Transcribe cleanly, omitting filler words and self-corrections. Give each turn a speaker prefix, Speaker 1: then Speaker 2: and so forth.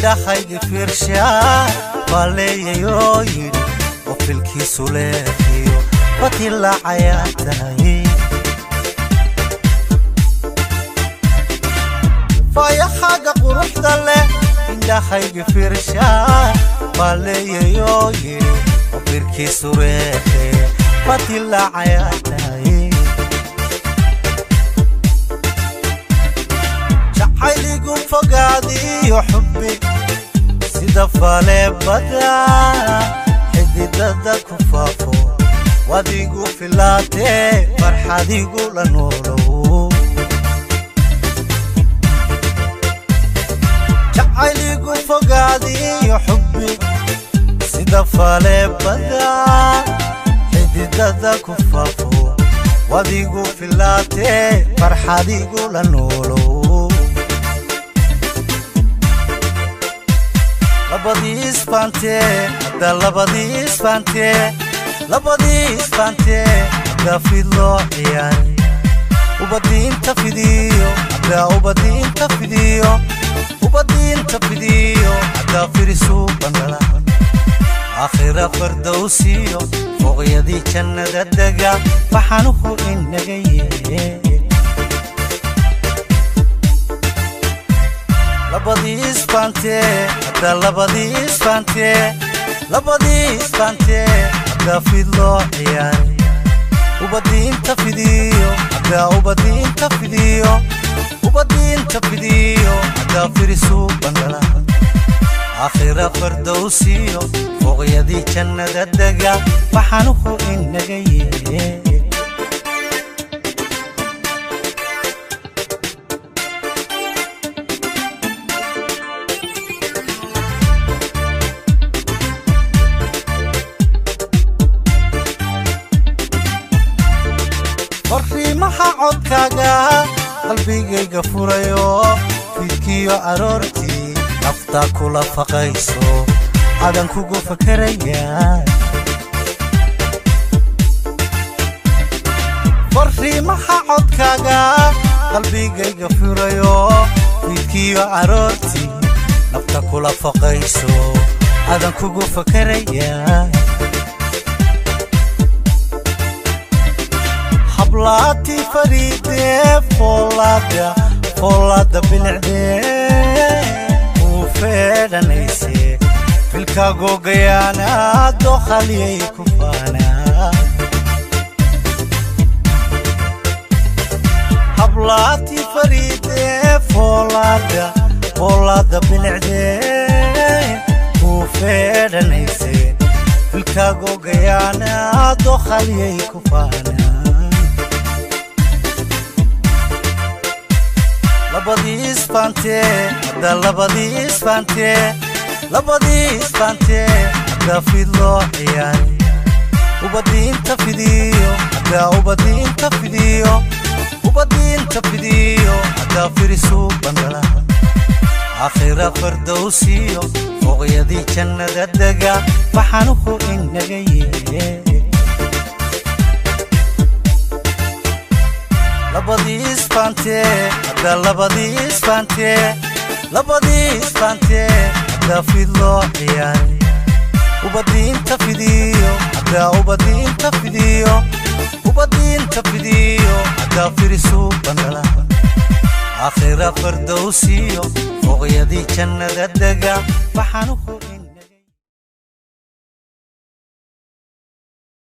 Speaker 1: Indhahaygi fiirshaa baaleeyayoo yidhi oo filkiisu leefiyo batilaacayaa tahay. Fayaxaaga quruxda leh indhahaygi fiirshaa baaleeyayoo yidhi oo firkiisu reefe batilaacayaa tahay. Jacayligu fogaadiyo xubbi sida faleebada xididada ku faafo, wadigu filaatee farxadigu la noolow. Jacayligu fogaadiyo xubbi sida faleebada xididada ku faafo, wadigu filaatee farxadigu la noolow. Labadii isfaantee hadda, labadii isfaantee, labadii isfaantee hadda fid loo ciyaaray, ubadiinta fidiyo hadda, ubadiinta fidiyo, ubadiinta fidiyo hadda firisu bandhala. Aakhira fardowsiyo fooqyadii jannada dega faxanuhu inaga yee. Labadii isfaantee hadda, labadii isfaantee, labadii isfaantee hadda fid loo ciyaaray, ubadiinta fidiyo hadda, ubadiinta fidiyo, ubadiinta fidiyo hadda firisu bandhala. Aakhira fardowsiyo fooqyadii jannada dega faxanuhu inaga yee. Fariimaha codkaaga qalbigayga furayo, fiidkiyo aroortii naftaa kula faqayso, adan kugu fakaraya. Fariimaha codkaaga qalbigayga furayo, fiidkiyo aroortii nafta kula faqayso, adan kugu fakaraya. Hablaati fariidee foolaada foolaada bilicdee uu feedhanayse, filkaagogayaana dohaliyay ku faanaa. Hablaati fariidee foolaada foolaada bilicdee uu feedhanayse, filkaagogayaana dohaliyay ku faanaa. Labadii isfaantee hadda, labadii isfaantee, labadii isfaantee hadda fid loo ciyaaray, ubadiinta fidiyo hadda, ubadiinta fidiyo, ubadiinta fidiyo hadda firisu bandhala. Aakhira fardowsiyo fooqyadii jannada dega faxanuhu inaga yee. Labadii isfaantee hadda, labadii isfaantee, labadii isfaantee hadda fid loo ciyaaray, ubadiinta fidiyo hadda, ubadiinta fidiyo, ubadiinta fidiyo hadda firisu bandhala. Aakhira fardowsiyo fooqyadii jannada dega faxanuhu